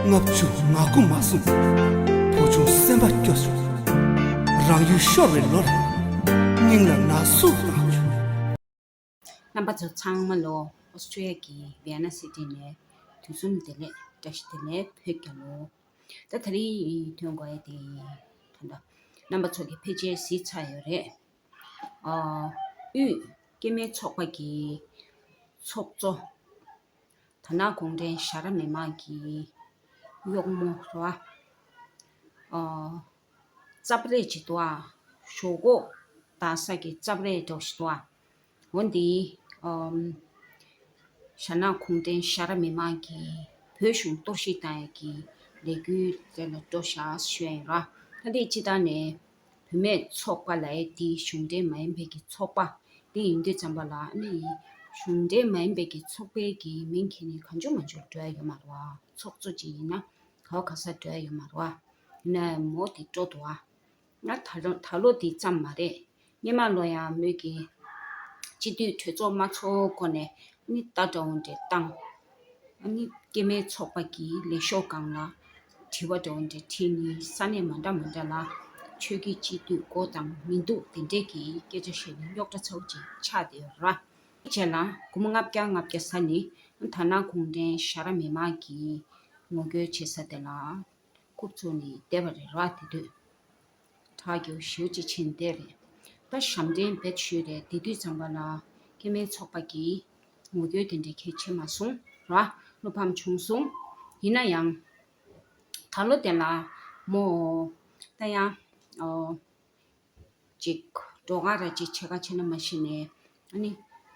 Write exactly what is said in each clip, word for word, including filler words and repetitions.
ལྔ་བཅུ་ང་དགུ་མ་སོང་། བུ་ཆུང་སེམས་པ་སྐྱོ་བྱུང་། རང་ཡུལ་ཤོར་བའི་ལོ་རེད། སྙིང་ལ་ན་ཟུག་བཏང་བྱུང་། རྣམ་པ་ཚོ་ཚང་མ་ལོ། ཨོ་སི་ཀྲི་ཡ་གི་ཝི་ཡ་ན་སི་ཊི་ནས་དུས་གསུམ་བདེ་ལེགས། བཀྲ་ཤིས་བདེ་ལེགས། བོད་རྒྱལ་ལོ། ད་དེ་རིང་ཐོན་དགོས་ཡ་དེ་ད་ལྟ་རྣམ་པ་ཚོ་གིས་ཕལ་ཆེར་གཟིགས་ཚར་ཡོད་རེད། ཨ། དབུས་སྐྱེ་དམན་ཚོགས་པ་གི་ཚོགས་གཙོ་དར་ནག་གུང་ཁྲན་ཞྭ་ར་མི་མང་གི་གཡོག་མོ་རེད་བ། ཨ། རྩབ་རེས་བྱེད་དོ་ཨ། ཞོག་ཁོག་འདར་ས་གི་རྩབ་རེས་འདྲ་བོ་ཞིག་འདུག་ཨ། འོ་འདི། ཨམ། ཞྭ་ནག་གུང་ཁྲན་ཞྭ་ར་མི་མང་གིས་བོད་གཞུང་གཏོར་བཤིག་བཏང་ཡས་ཀྱི་ལས་འགུལ་དེ་ལ་འགྲོ་ཤག་ཞུ་ཡ་ཡིན་ར། ད་འདི་སྤྱིར་བཏང་ནས་བུད་མེད་ཚོགས་པ་ལབ་ཡས་འདི་གཞུང་འབྲེལ་མ་ཡིན་པའི་གི་ཚོགས་པ་འདི་ཡིན་དུས་ཙམ་པ་ལ་ནི། གཞུང་འབྲེལ་མ་ཡིན་པའི་གི་ཚོགས་པའི་གི་མིང་ཁྱེར་ནས་གང་བྱུང་མང་བྱུང་འགྲོ་ཡ་ཡོད་མ་རེད་བ། ཚོགས་གཙོ་ཅིག་ཡིན་ན་ག་བ་ག་ས་འགྲོ་ཡ་ཡོད་མ་རེད་བ། ཡིན་ན་མོ་དེ་སྤྲོ་འདུག་བ། ང་ད་ལོ་ད་ལོ་དེ་ཙམ་མ་རེད། སྔོན་མ་ལོ་ཡང་མོས་ཀྱི་སྤྱི་འཐུས་གྲོས་ཚོགས་དམངས་གཙོའི་སྐོར་ནས་ནི་ལྟ་འདྲ་བོ་འདྲ་བཏང་། ཨ་ནི་སྐྱེ་དམན་ཚོགས་པ་གི་ལས་ཤོག་སྒང་ལ་དྲི་བ་འདྲ་བོ་འདྲ་དྲིས་ནི། ས་གནས་མ་འདྲ་མ་འདྲ་ལ་ཆོས་བརྒྱུད་སྤྱི་འཐུས་དགོས་དང་མི་འདུག་དེ་འདྲས་ཀྱི་སྐད་ཆ་བཤད་ནི་རྙོག་དྲ་ཚ་བོ་ཅིག་ཆགས་བསྡད་ཡོད་ར། རྗེས་ལ་སྒོར་མོ་ལྔ་བརྒྱ་ལྔ་བརྒྱ་ཟ་ནི་དར་ནག་གུང་ཁྲན་ཞྭ་ར་མི་མང་གིས་ངོ་རྒོལ་བྱེད་ས་དེ་ལ་རྐུབ་བཙུགས་ནས་བསྡད་པ་རེད་ར། དེ་དུས་ཁྲག་རྒྱུ་ཞེ་པོ་ཅིག་ཕྱིན་བསྡད་རེད། ད་ཞབས་འདྲེན་བེད་ཞུས་རེད། དེ་དུས་ཙམ་པ་ལ་སྐྱེ་དམན་ཚོགས་པ་གིས་ངོ་རྒོལ་དེ་འདྲའི་གལ་ཆེ་མ་སོང་ར། བློ་ཕམ་བྱུང་སོང་། ཡིན་ན་ཡང་ད་ལོ་དེ་ལ་མོ་ད་ཡང་ཨོ། ཅིག་འགྲོ་ག་ར་ཅིག་ཕྱེད་ཀ་ཕྱེད་ན་མ་གཞི་ནས་ཨ་ནི་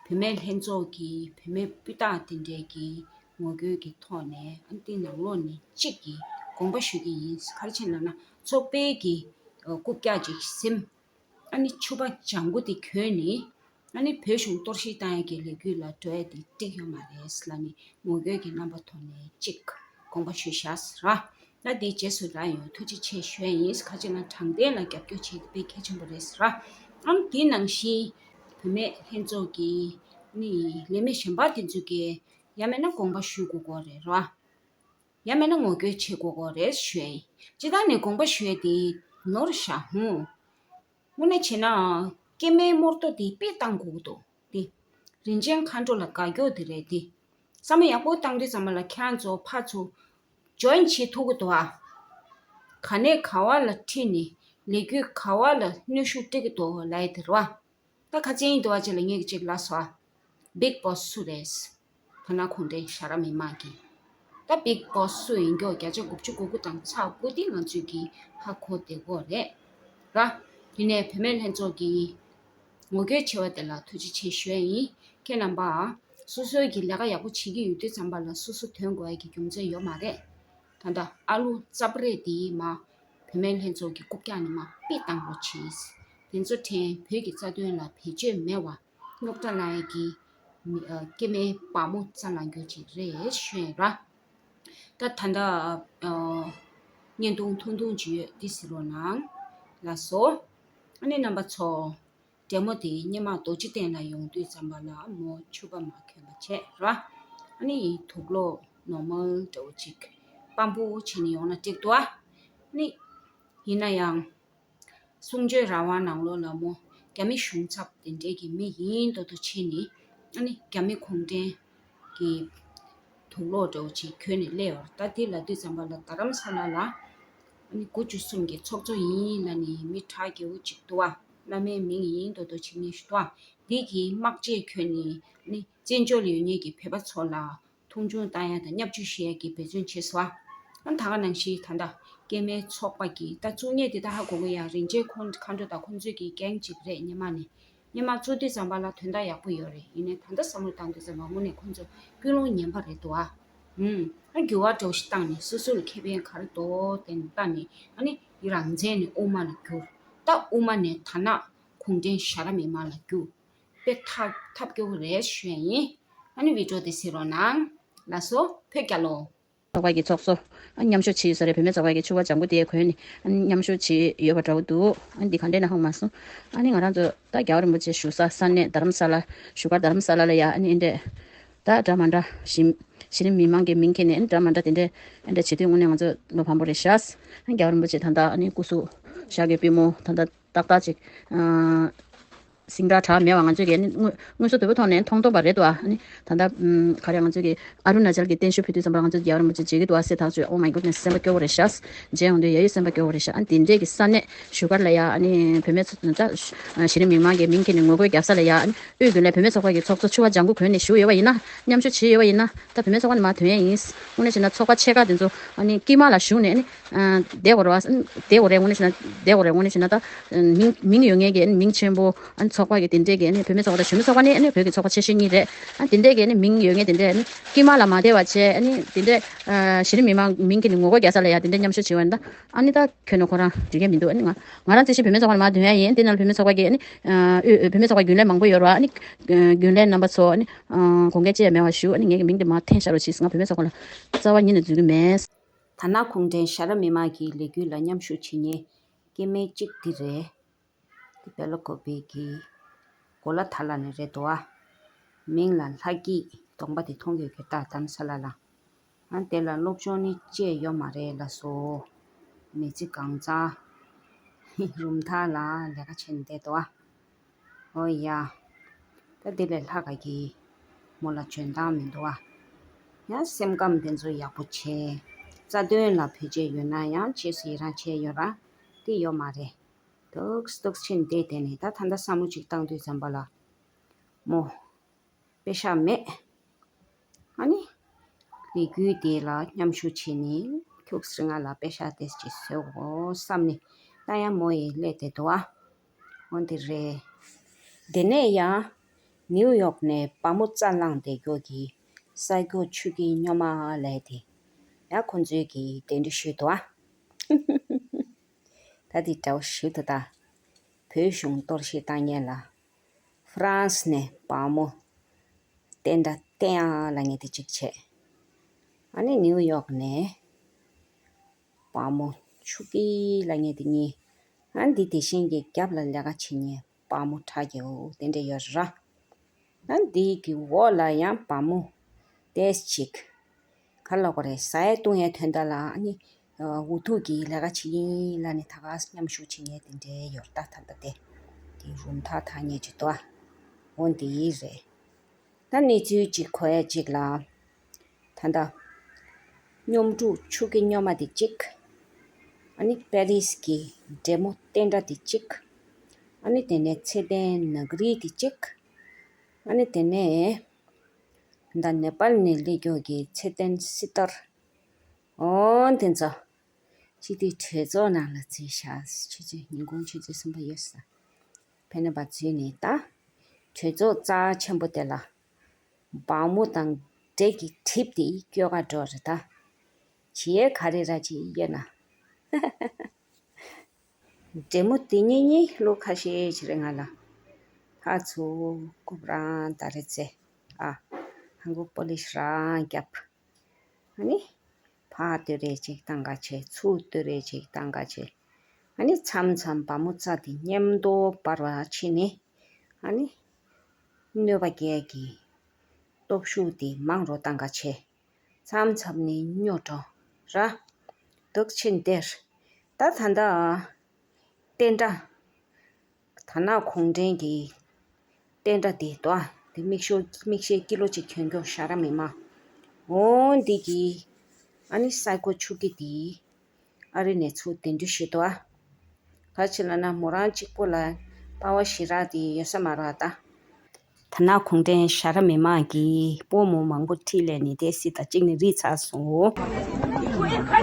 བུད་མེད་ལྷན་ཚོགས་ཀྱི་བུད་མེད་སྤུས་དག་དེ་འདྲས་ཀྱི་ངོ་རྒོལ་གྱི་ཐོག་ནས་ཨ་ནི་དེ་ནང་ལོགས་ནས་གཅིག་གིས་དགོངས་པ་ཞུ་གི་ཡིན། ག་རེ་བྱས་ན་ན་ཚོགས་པའི་གི་རྐུབ་བཀྱག་ཅིག་ཟིན། ཨ་ནི་ཕྱུ་པ་ལྗང་གུ་དེ་གྱོན་ནས་ཨ་ནི་བོད་གཞུང་གཏོར་བཤིག་བཏང་ཡས་ཀྱི་ལས་འགུལ་ལ་འགྲོ་ཡས་དེ་འགྲིག་ཡོད་མ་རེད་ལབ་ནས་ངོ་རྒོལ་གྱི་རྣམ་པ་ཐོག་ནས་གཅིག་དགོངས་པ་ཞུས་བཞག་ཟེར་ར། ད་དེའི་རྗེས་སུ་ར་ཡང་ཐུགས་རྗེ་ཆེ་ཞུ་ཡ་ཡིན། ག་ཅི་ན་དྲང་བདེན་ལ་རྒྱབ་སྐྱོར་བྱེད་དེ་དཔེ་གལ་ཆེན་པོ་རེད་ཟེར་ར། ཨ་ནི་དེ་ནང་བཞིན་བུད་མེད་ལྷན་ཚོགས་ཀྱི་ནི་ལས་མི་གཞན་པ་དེ་ཚོ་གིས་ཡང་མིན་ན་དགོངས་པ་ཞུ་དགོས་ཀྱི་རེད་ར། ཡང་མིན་ན་ངོ་རྒོལ་བྱེད་དགོས་ཀྱི་རེད་ཞུ་ཡ་ཡིན། སྤྱིར་བཏང་ནས་དགོངས་པ་ཞུ་ཡ་དེ་ནོར་བཞག་ཧུང་། དངོས་གནས་བྱས་ན་སྐྱེ་དམན་དམར་གཏོར་དེ་དཔེ་བཏང་དགོས་ཀྱི་འདུག་དེ། རིན་ཆེན་མཁའ་འགྲོ་ལ་དགའ་སྐྱོ་དེ་རེད་དེ། བསམ་བློ་ཡག་པོ་བཏང་དུས་ཙམ་པ་ལ་ཁྱེད་རང་ཚོ་ཕར་ཚུར་ཇོ་ཡིན་བྱེད་ཐུབ་ཀྱི་འདུག་ཨ། ག་ནས་ག་བ་ལ་ཁྲིད་ནས་ལས་འགུལ་ག་བ་ལ་གནོན་ཤུགས་སྤྲད་ཀྱི་འདུག་ལབ་ཡ་དེ་རེད་བ། ད་ཁ་ཚན་ཡིན་དུ་བ་ཅིག་ལ་ངས་ཅིག་ལབ་སོང་ཨ། བིག་བོ་སི་སུ་རེད། དར་ནག་གུང་ཁྲན་ཞྭ་ར་མི་མང་གི། ད་བིག་བོ་སི་སུ་ཡིན་མཁན་བརྒྱ་ཆ་དགུ་བཅུ་གོ་དགུ་དང་ཚེག་དགུ་དེ་ང་ཚོས་ཀྱིས་ཧ་གོ་བསྡད་ཀྱི་ཡོད་རེད་ར། དེ་ནས་བུད་མེད་ལྷན་ཚོགས་ཀྱི་ངོ་རྒོལ་བྱས་པ་དེ་ལ་ཐུགས་རྗེ་ཆེ་ཞུ་ཡ་ཡིན། ཁྱེད་རྣམ་པ་སོ་སོའི་གི་ལས་ཀ་ཡག་པོ་བྱེད་ཀྱི་ཡོད་དུས་ཙམ་པ་ལ་སོ་སོ་དོན་དགོས་ཡ་གི་རྒྱུ་མཚན་ཡོད་མ་རེད། ད་ལྟ་ཨ་ལུ་རྩབ་རེས་དེ་མ་བུད་མེད་ལྷན་ཚོགས་ཀྱི་རྐུབ་བཀྱག་ནས་མ་དཔེ་བཏང་རོགས་བྱེད། དེ་ཚོ་ཕྲན་བོད་ཀྱི་རྩ་དོན་ལ་བེད་སྤྱོད་མེད་པ། རྙོག་དྲ་ལངས་ཡས་ཀྱི་མི་ཨ་སྐྱེ་དམན་བག་མོ་རྩ་ལངས་རྒྱུ་ཅིག་རེད་ཞུ་ཡིན་ར། ད་ད་ལྟ་ཨ་བརྙན་ཐུང་ཐུང་ཐུང་ཅིག་ཡོད་འདི་གཟིགས་རོགས་གནང་། ལགས་སོ། ཨ་ནི་རྣམ་པ་ཚོ། འདྲེ་མོ་དེ་སྔོན་མ་རྡོ་རྗེ་གདན་ལ་ཡོང་དུས་ཙམ་པ་ལ་མོ་ཕྱུ་པ་མ་གྱོན་པ་བྱས་ར། ཨ་ནི་དུག་ལོག་ནོར་མལ་འདྲ་བོ་ཅིག་དཔང་པོ་བྱས་ནས་ཡོང་ན་འགྲིག་འདུག་ཨ། ཨ་ནི་ཡིན་ན་ཡང་། གསུང་ཆོས་རང་དབང་ནང་ལོགས་ལ་མོ་རྒྱ་མི་གཞུང་ཚབ་དེ་འདྲའི་གི་མི་ཡིན་མདོག་མདོག་བྱས་ནས་ཨ་ནི་རྒྱ་མི་གུང་ཁྲན་གྱི་དུག་ལོག་འདྲ་བོ་ཅིག་གྱོན་ནས་སླེབས་ཡོད་རེད། ད་དེ་ལབ་དུས་ཙམ་པ་ལ་རྡ་རམ་ས་ལ་ལ་ཨ་ནི་དགུ་བཅུ་གསུམ་གྱི་ཚོགས་གཙོ་ཡིན་ལབ་ནས་མི་གྲགས་རྒྱས་པོ་ཅིག་འདུག་ཨ། བླ་མའི་མིང་ཡིན་མདོག་མདོག་བྱས་ནས་ཞུ་དོ། དེ་གི་དམག་ཆས་གྱོན་ནས་ཨ་ནི་བཙན་བྱོལ་ལ་ཡོད་མཁན་གྱི་བོད་པ་ཚོ་ལ། མཐོང་ཆུང་བཏང་ཡ་དང་བརྙས་བཅོས་བྱེད་ཡ་གི་འབད་བརྩོན་བྱས་སོང་ཨ། ཨ་ད་ག་ནང་བཞིན་ད་ལྟ་སྐྱེ་དམན་ཚོགས་པ་གི་ད་བཙུགས་མཁན་དེ་ད་ཧ་གོ་གི་ཡ། རིན་ཆེན་ཁོང་མཁའ་འགྲོ་དང་ཁོང་ཚོའི་གི་རྐྱེན་གཅིག་རེད། སྔོན་མ་ནས་སྔོན་མ་བཙུགས་དུས་ཙམ་པ་ལ་དོན་དག་ཡག་པོ་ཡོད་རེད། ཡིན་ནའི་ད་ལྟ་བསམ་བློ་བཏང་དུས་ཙམ་པ་དངོས་གནས་ཁོང་ཚོ་ཀུན་སློང་ངན་པ་རེད་འདུག་ཨ། ཨ་འགྱུར་བ་འདྲ་བོ་ཞིག་བཏང་ནས་སོ་སོ་ལ་ཁེ་ཕན་ག་རེ་འདུག་དེ་ནས་བལྟས་ནས་ཨ་ནི་རང་བཙན་ནས་དབུ་མ་ལ་བསྒྱུར། ད་དབུ་མ་ནས་དར་ནག་གུང་ཁྲན་ཞྭ་ར་མི་མང་ལ་བསྒྱུར། དཔེ་ཐག་ཐབས་སྐྱོ་བོ་རེད་ཞུ་ཡ་ཡིན། ཨ་ནི་བི་ཌིའོ་དེ་གཟིགས་རོགས་གནང་། ལགས་སོ། བོད་རྒྱལ་ལོ། ཚོགས་པ་གི་ཚོགས་གཙོ། ཨ་མཉམ་ཞུགས་བྱས་ཡོད་ས་རེད། བུད་མེད་ཚོགས་པ་གི་ཕྱུ་པ་ལྗང་གུ་དེ་གོན་ནས་ཨ་མཉམ་ཞུགས་བྱས་ཡོད་པ་འདྲ་བོ་འདུག་ཨ་འདི་ག་འདྲས་ན་ཧ་གོ་མ་སོང་། ཨ་ནི་ང་རང་ཚོ་ད་རྒྱལ་བ་རིན་པོ་ཆེ་བཞུགས་ས་ས་གནས་རྡ་རམ་ས་ལ། བཞུགས་སྒར་རྡ་རམ་ས་ལ་ལ་ཡ་ཨ་ནི་འདི་འདྲས། ད་འདྲ་མ་འདྲ་གཞི་གཞི་རིམ་མི་མང་གི་མིང་ཁྱེར་ནས་འདྲ་མ་འདྲ་དེ་འདྲས་འདྲ་བྱེད་དུས་དངོས་གནས་ང་ཚོ་བློ་ཕམ་པོ་རེད་ཤག་རྒྱལ་བ་རིན་པོ་ཆེ་ད་ལྟ་ཨ་ནི་སྐུ་གཟུགས་ཞག་གི་པུས་མོ་ད་ལྟ་ཏག་ཏག་ཅིག་སིང་དྲག་དྲག་མེད་པ་ང་ཚོས་ཀྱི་ཨ་ནི་དངོས་དངོས་སུ་དོད་པོ་ཐོག་ནས་མཐོང་མཐོང་པ་རེད་དོ། ཨ་ནི་ད་ལྟ་ག་རེ་ང་ཚོས་ཀྱི་ཨ་རུ་ན་ཅལ་གྱི་བརྟན་བཞུགས་ཕུལ་དུས་ཙམ་པ་ང་ཚོ་རྒྱལ་བ་རིན་པོ་ཆེ་མཇལ་གྱི་འདུག་ཨ་ཟེར་ཐག་ཆོད། Oh my goodness, སེམས་པ་སྐྱོ་བོ་རེད་ཤག་མཇལ་ཡོང་དུས་ཡ་ཡི་སེམས་པ་སྐྱོ་བོ་རེད་ཤག་ཨ་ནི་དེ་འདྲས་ཀྱི་ས་གནས་བཞུགས་སྒར་ལ་ཡ་ཨ་ནི་བུད་མེད་ཚོ་ད་གཞི་རིམ་མི་མང་གི་མིང་ཁྱེར་ནས་ངོ་རྒོལ་རྒྱབ་ས་ལ་ཡ་ཨ་ནི་དབུས་དགེ་ལས་བུད་མེད་ཚོགས་པ་གི་ཚོགས་གཙོ་ཆུ་བ་ལྗང་གུ་གོན་ནས་བཞུགས་ཡོད་པ་ཡིན་ན། མཉམ་ཞུགས་བྱས་ཡོད་པ་ཡིན་ན་ད་བུད་མེད་ཚོགས་པ་ནས་མར་ཐོན་ཡ་ཡིན། དངོས་གནས་བྱས་ན་ཚོགས་པ་ཆེ་ཁག་དེ་ཚོ་ཨ་ནི་དཀྱིལ་མ་ལ་བཞུགས་ནས་ཨ་ནི་བསྡད་དགོས་རེད་བ། བསྡད་དགོས་རེད། དངོས་གནས་བྱས་ན་བསྡད་དགོས་རེད། དངོས་གནས་བྱས་ན་ད་མིང་མིང་ཡོད་མཁན་གྱི་ཨ་ནི་མིང་ཆེན་པོ་ཨ་ནི་ཚོགས་པ་གི་དེ་འདྲས་ཀྱི་ཨ་ནི་བུད་མེད་ཚོགས་པ་དང་གཞོན་ནུ་ཚོགས་པ་ནི་ཨ་ནི་བོད་ཀྱི་ཚོགས་པ་ཆེ་ཤོས་གཉིས་རེད། ཨ་དེ་འདྲས་ཀྱི་ཨ་ནི་མིང་ཡོད་མཁན་དེ་འདྲས་ཨ་ནི་དཀྱིལ་མ་ལ་མ་བསྡད་པ་བྱས་ཨ་ནི་དེ་འདྲས་གཞི་རིམ་མི་མང་མིང་གི་ནི་ངོ་རྒོལ་རྒྱག་ས་ལ་ཡ་དེ་འདྲས་མཉམ་ཞུགས་བྱས་པ་ཡིན་ན་ད་ཨ་ནི་ད་ཁྱོན་ནས་ཁོ་རང་འགྲིག་གི་མི་འདུག་ཨ་ནི་ང་ང་རང་ཚེ་ཤིང་བུད་མེད་ཚོགས་པ་ལ་མར་ཐོན་ཡ་ཡིན། དེ་ནང་ལ་བུད་མེད་ཚོགས་པ་གི་ཨ་ནི་ཨ་བུད་མེད་ཚོགས་པ་རྒྱུན་ལས་མང་པོ་ཡོད་རེད་བ། ཨ་ནི་རྒྱུན་ལས་རྣམ་པ་ཚོ་ཨ་ནི་དགོངས་འགལ་ཅི་ཡང་མེད་པ་ཞུ། ཨ་ནི་ངེད་ཀྱི་མིང་དེ་མར་འཐེན་བཞག་རོགས་གྱིས། ང་བུད་མེད་ཚོགས་པ་ལ་རྩ་བ་ཉིད་ནས་འཛུལ་གི་མེད། དར་ནག་གུང་ཁྲན་ཞྭ་ར་མི་མང་གི་ལས་འགུལ་ལ་མཉམ་ཞུགས་བྱེད་མཁན་སྐྱེ་དམན་གཅིག་འདི་རེད། འདི་སྦེལ་ཀོབ་གི་གོ་ལ་ཐ་ལ་ནས་རེད་དོ། མིང་ལ་ལྷ་སྐྱིད། གདོང་པ་དེ་མཐོང་གི་ཡོད་ཀྱི་ད་དྷ་རམ་ས་ལ་ལ། ཨ་དེ་ལ་སློབ་སྦྱོང་ནི་ཅི་ཡང་ཡོད་མ་རེད་ལགས་སོ། མི་ཚེ་གང་ཚང་རུམ་ཐག་ལ་ལས་ཀ་བྱས་ནས་བསྡད་དོ། ཨོ་ཡ། ད་དེ་ལས་ལྷག་ག་གི་མོ་ལ་འཇོན་ཐང་མི་འདུག་ཨ། ཡང་སེམས་ཁམས་དེ་ཚོ་ཡག་པོ་བྱས། རྩ་དོན་ལ་བེད་སྤྱོད་ཡོད་ན་ཡང་རྗེས་སུ་ཡི་རང་བྱས་ཡོད་ར། དེ་ཡོད་མ་རེད། ཏོག་ཙམ་ཏོག་ཙམ་ཕྱིན་བསྡད་དེ་ནས་ད་ད་ལྟ་བསམ་བློ་ཅིག་བཏང་དུས་ཙམ་པ་ལ་མོ་པེ་ཤག་མེད། ཨ་ནི་ལས་འགུལ་དེ་ལ་མཉམ་ཞུགས་བྱས་ནས་ཁྱུག་ཙམ་ང་ལ་པེ་ཤག་ཏོག་ཙམ་ཅིག་བཟོ་དགོས་བསམ་ནས་ད་ཡང་མོ་ཡི་སླེབས་བསྡད་འདུག་ཨ། འོ་འདི་རེད། དེ་ནས་ཡང་ནིའུ་ཡོག་ནས་བ་མོ་རྩ་བླངས་བསྡད་མཁན་གྱི་སའི་ཀོ་ཆོས་སྐྱིད་སྨྱོན་མ་ལབ་དེ་ཡང་ཁོང་ཚོའི་གི་གདན་འདྲེན་ཞུས་འདུག་ཨ། ད་དེ་འདྲ་བོ་ཞིག་ཏུ་ད་བོད་གཞུང་གཏོར་བཤིག་བཏང་མཁན་ལ་ཧྥ་རན་སི་ནས་བ་མོ་བསྟན་དགྲ་བསྟན་ཡག་ལབ་མཁན་དེ་གཅིག་བྱས། ཨ་ནི་ནིའུ་ཡོག་ནས་བ་མོ་ཆོས་སྐྱིད་ལབ་མཁན་དེ་གཉིས། ཨ་འདི་དེ་བཞིན་གྱི་རྒྱབ་ལ་ལས་ཀ་བྱེད་མཁན་བ་མོ་ཁྲ་རྒྱལ་པོ་དེ་འདྲ་ཡོད་ར། ཨ་འདི་གི་འོག་ལ་ཡང་བ་མོ་ཏོག་ཙམ་ཅིག་ག་ལབ་དགོས་རེད། ཟ་ཡས་བཏུང་ཡས་དོན་དག་ལ་ཨ་ནི་འུ་ཐུག་གི་ལས་ཀ་བྱེད་ཀྱིན་ལབ་ནས་ད་ག་མཉམ་ཞུགས་བྱེད་མཁན་དེ་འདྲའི་ཡོད་རེད། ད་ད་ལྟ་དེ་དེ་རུམ་ཐག་ཐག་ཉེ་ཅིག་འདུག་ཨ། འོ་འདི་རེད། ད་གནས་ཚུལ་གཅིག་གོ་ཡ་གཅིག་ལ། ད་ལྟ་སྙོམ་ཕྲུག་ཆོས་སྐྱིད་སྨྱོན་མ་དེ་གཅིག་ཨ་ནི་པེ་རིས་ཀྱི་འདྲེ་མོ་བསྟན་དགྲ་དེ་གཅིག་ཨ་ནི་དེ་ནས་ཚེ་བརྟན་ནག་རིལ་དེ་གཅིག་ཨ་ནི་དེ་ནས་ད་ནེ་པཱལ་ནས་སླེབས་མཁན་གྱི་ཚེ་བརྟན་སྲི་ཐར། འོ་དེ་ཚོ། སྤྱི་འཐུས་གྲོས་ཚོགས་ནང་ལ་འཛུལ་ཤག་ཆུ་ཚོད་ཉིན་གུང་ཆུ་ཚོད་གསུམ་པ་ཡོད་ས། ཕེབས་ནས་ཕར་འཛུལ་ནས་ད། གྲོས་ཚོགས་རྩ་ཆེན་པོ་དེ་ལ། བ་མོ་དང་འདྲེ་གི་གྲིབ་དེ་སྐྱོ་ག་འགྲོ་རེད་ད། བྱེད་ཡས་ག་རེ་ར་ཅིག་ཡོད་ན། འདྲེ་མོ་དེ་གཉིས་གཉིས་ལོ་ཁ་ཤས་ཅིག་རིང་ང་ལ། ཧ་ཚུ་ཀུབ་རང་ད་རེ་ཚེ། ཨ། ཧང་གུ་པོ་ལིས་རང་རྒྱབ། ཨ་ནི། ཕར་ལྟོས་རེ་ཅིག་བཏང་ག་བྱེད། ཚུར་ལྟོས་རེ་ཅིག་བཏང་ག་བྱེད། ཨ་ནི་མཚམས་མཚམས་བ་མོ་རྩ་དེ་མཉམ་དུ་འབར་བ་ཕྱིན་ནས། ཨ་ནི། གནོད་པ་སྐྱེལ་གྱི་སྟོབས་ཤུགས་དེ་མང་རུ་བཏང་ག་བྱེད། མཚམས་མཚམས་ནས་སྨྱོ་འགྲོ་ར། འདུག་ཕྱིན་དེར། ད་ད་ལྟ། བསྟན་དགྲ། དར་ནག་གུང་ཁྲན་གྱི་བསྟན་དགྲ་དེ་དོ། དེ་མིག་ཤོ་མིག་ཤེལ་ཀི་ལོ་གཅིག་གྱོན་མཁན་ཞྭ་ར་མི་མ། འོ་འདི་གི། ཨ་ནི་སའི་ཀོ་ཆོས་སྐྱིད་དེ། ཨ་རི་ནས་ཚུར་གདན་འདྲེན་ཞུས་དོ། ག་ཅི་ལབ་ན་མོ་རང་གཅིག་པོ་ལ་དཔའ་བ་ཞེ་དྲག་དེ་ཡོད་ས་མ་རེད་ད། དར་ནག་གུང་ཁྲན་ཞྭ་ར་མི་མ་གིས་སྤོ་མོ་མང་པོ་ཁྲིད་ལས་ནི་དེ་སྲིད་ད་གཅིག་ནི་རིལ་ཚར་སོང་།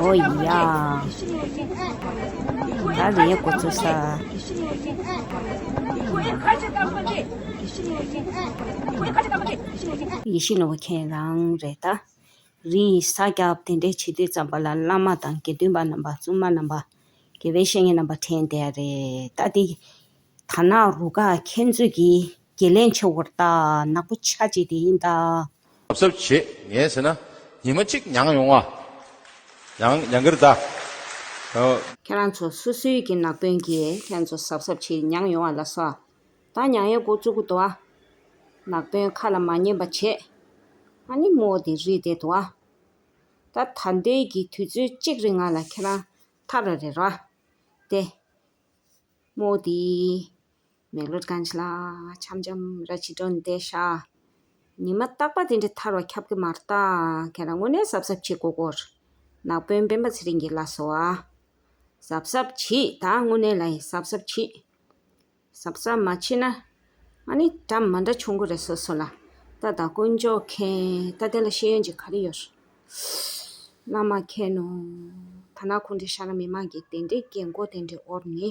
ཨོ་ཡ། ད་རེད་འགོ་ཚུགས་ས། ཡེ་ཤེས་ནོར་བུ་ཁྱེད་རང་རེད་ད། རིལ་ས་རྒྱབ་དེ་འདྲས་བྱེད་དུས་ཙམ་པ་ལ་བླ་མ་དང་དགེ་འདུན་པ་རྣམ་པ་བཙུན་མ་རྣམ་པ་དགེ་བའི་བཤེས་གཉེན་རྣམ་པ་དྲན་བསྡད་ཡ་རེད་ད། དེ་དར་ནག་རུ་ཁག་ཁྱེད་ཚོས་ཀྱི་དགེ་ལན་ཆེ་བོར་ད་ནག་པོ་ཆ་གཅིག་དེ་ཡིན་ད། གཟབ་གཟབ་བྱེད། ངས་ཟེར་ན་ཉི་མ་གཅིག་མྱངས་ཡོང་བ། ཡང་ཡང་གིར་ད། ཨོ། ཁྱེད་རང་ཚོ་སོ་སོའི་གི་ནག་པོན་གྱིས་ཁྱེད་རང་ཚོ་གཟབ་གཟབ་བྱེད་མྱངས་ཡོང་བ་ལ་སོ། ད་མྱང་ཡས་འགོ་བཙུགས་གི་འདུག་ཨ། ནག་པོན་ཁ་ལ་མ་ཉན་པ་བྱེད། ཨ་ནི་མོ་དེ་རིལ་བསྡད་འདུག་ཨ། ད་ད་ལྟའི་གི་དུས་ཚོད་གཅིག་རིང་ང་ལ་ཁྱེད་རང་ཐར་ར་རེད་ར། དེ། མོ་དེ། མེག་ལོར་གྷན་ཇི་ལ་འཆམ་འཆམ་ར་ཅིག་འགྲོ་བསྡད་ཤག་ཉི་མ་རྟག་པ་དེ་འདྲ་ཐར་བ་ཁྱབ་གི་མ་རེད་ད། ཁྱེད་རང་དངོས་གནས་གཟབ་གཟབ་བྱེད་དགོས་སྐོར། ནག་པོན་སྤེན་པ་ཚེ་རིང་གིས་ལབ་སོང་ཨ། གཟབ་གཟབ་བྱེད་ད། དངོས་གནས་ལ་ཡིན་གཟབ་གཟབ་བྱེད། གཟབ་གཟབ་མ་བྱེད་ན། ཨ་ནི་འདྲ་མ་འདྲ་བྱུང་གི་རེད་སོ་སོ་ལ། ད་ད་དཀོན་མཆོག་མཁྱེན། ད་དེ་ལ་ཤེས་ཡོན་ཅིག་ག་རེ་ཡོད། བླ་མ་མཁྱེན་ནོ། ད་ན་ཁུངས་འདྲི་ཤ་ར་མི་མང་གི་དེ་འདྲའི་རྒན་གོག་དེ་འདྲའི་འོར་ནི།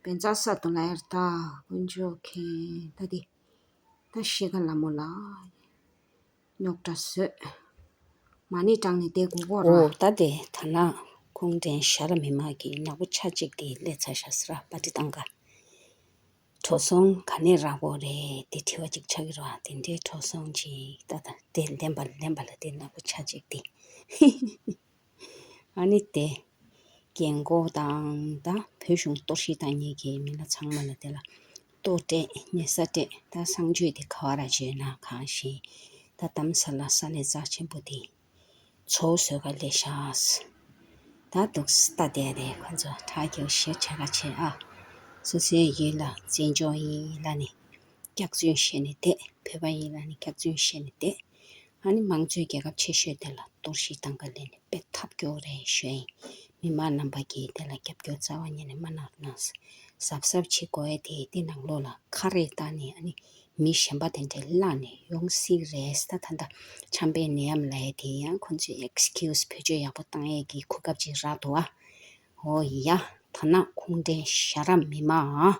བན་ཚ་ས་དུ་ལ་ཡར་ད་དཀོན་མཆོག་མཁྱེན། ད་དེ། ད་ཤི་ཁ་ལ་མོ་ལ། རྙོག་དྲ་བཟོས། མ་ཎི་བགྲངས་ནས་བསྡད་དགོས་གོ་ར། འོ་ད་དེ་ད་ན་ཁུངས་འདྲེན་ཤ་ར་མི་མང་གི་ནག་པོ་ཆ་གཅིག་དེ་སླེབས་ཚར་ཤག་ཟེར་ར་པ་ཏི་བཏང་ག་འགྲོ་སོང་ག་ནས་རག་གོ་རེད་དེ་དྲི་བ་ཅིག་ཆགས་ཀྱི་རེད་བ། དེ་འདྲའི་འགྲོ་སོང་ཅིག་ད་ད་དེ་ལེན་པ་ལེན་པ་ལ་དེ་ནག་པོ་ཆ་གཅིག་དེ། ཨ་ནི་དེ། རྒན་གོག་དང་ད་བོད་གཞུང་གཏོར་བཤིག་བཏང་མཁན་གྱི་མི་སྣ་ཚང་མ་ལ་དེ་ལ་ལྟོ་སྤྲད་ཉལ་ས་སྤྲད། ད་གསང་སྤྱོད་དེ་ག་བ་ར་བྱོས་ན་གང་ཞིག་ད་དམ་ས་ལ་ས་གནས་རྩ་ཆེན་པོ་དེ་ཚོ་བཟོས་ག་ལས་ཤག་ད་འདུག་ལྟ་བསྡད་དེ་ཁོ་ཚོ་ཁྲག་གི་ཞེ་བྱ་ག་བྱེད་ཨ། སོ་སོའི་ཡུལ་ལ་བཙན་བྱོལ་ཡིན་ལ་ནི་སྐྱག་རྫུན་བཤད་ནས་བསྡད། བོད་པ་ཡིན་ལ་ནི་སྐྱག་རྫུན་བཤད་ནས་བསྡད། ཨ་ནི་དམངས་གཙོའི་རྒྱལ་ཁབ་ཆེ་ཤོས་དེ་ལ་གཏོར་བཤིག་བཏང་ག་ལས་ནས་དཔེ་ཐབས་སྐྱོ་རེད་ཞུ་ཡིན། མི་མང་རྣམ་པ་གིས་དེ་ལ་རྒྱབ་སྐྱོར་རྩ་བ་ཉིད་ནས་མ་གནང་ན། གཟབ་གཟབ་བྱེད་དགོས་ཡས་དེ་དེ་ནང་ལོགས་ལ་ཁ་རེ་བཏང་ནས་ཨ་ནི་མི་གཞན་པ་དེ་འདྲས་བརླག་ནས་ཡོང་སྲིད་རེད། ད་ད་ལྟ་འཆམ་པའི་ནད་ཡམས་ལབ་ཡས་དེ་ཡང་ཁོ་ཚོས་ཨེགས་ཁིའུ་སི་བེད་སྤྱོད་ཡག་པོ་བཏང་ཡས་ཀྱི་གོ་སྐབས་ཅིག་རག་འདུག་ཨ། འོ་ཡ། ད་ན་ཁུངས་འདྲེན་ཤ་ར་མི་མང་།